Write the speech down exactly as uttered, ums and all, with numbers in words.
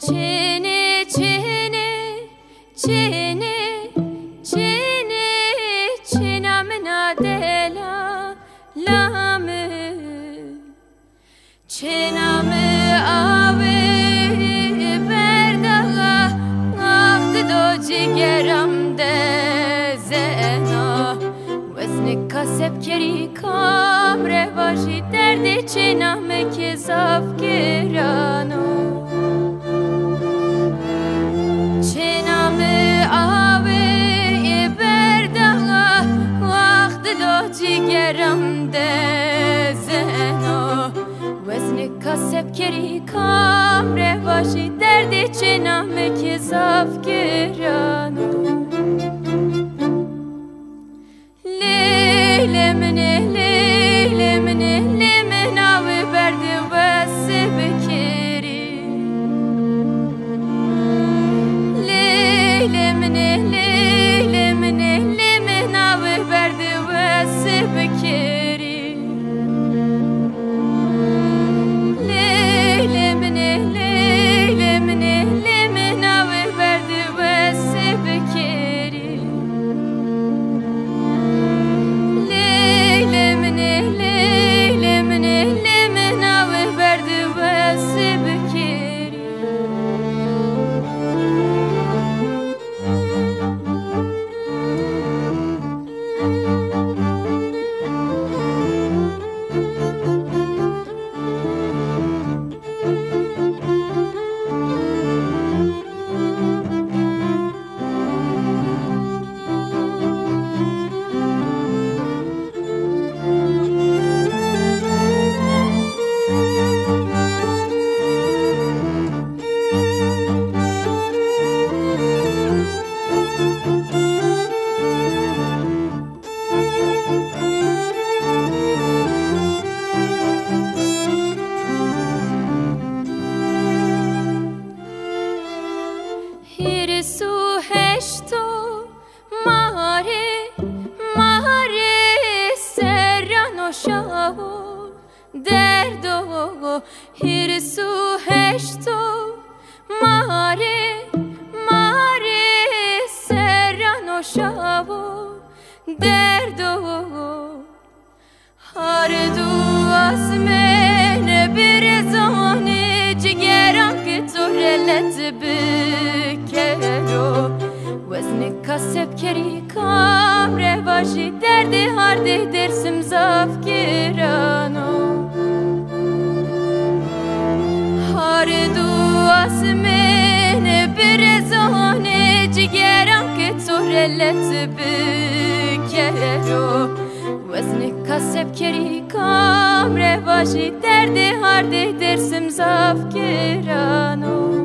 Çênê, çênê, çênê, çênê, çêna min a delala min. Çêna min awê berdaxa, ax dido cîgeram dezena. Weznika sebkerî kam revajî derdê çêna min kê zaf giran o. Çêna min awê berdaxa, ax dido cîgeram dezena. Weznika sebkerî kam revajî derdê çêna min kê zaf giran o. Lê, lê min ê, lê, lê min ê, lê min a wê berdê wesê bikêrî. Lê, lê min ê, lê, lê min ê, lê min a wê berdê wesê bikêrî. Lê, lê min ê, lê, lê min ê, lê min a wê berdê wesê bikêrî. Lê, lê min ê, lê, lê min ê, lê min a wê berdê wesê bikêrî. Hîris û heşto marê, marê serran o şawo derdo. Hîris û heşto marê, marê serran o şawo derdo. Har du asmên birêzanê, cigeran ki tu relet bikero. Weznika sebkerî kam revajî derdê hardê Dêrsim zaf giran o. Har du asmên birêzanê, cigeran ki tu relet bikero. Weznika sebkerî kam revajî derdê hardê Dêrsim zaf giran o.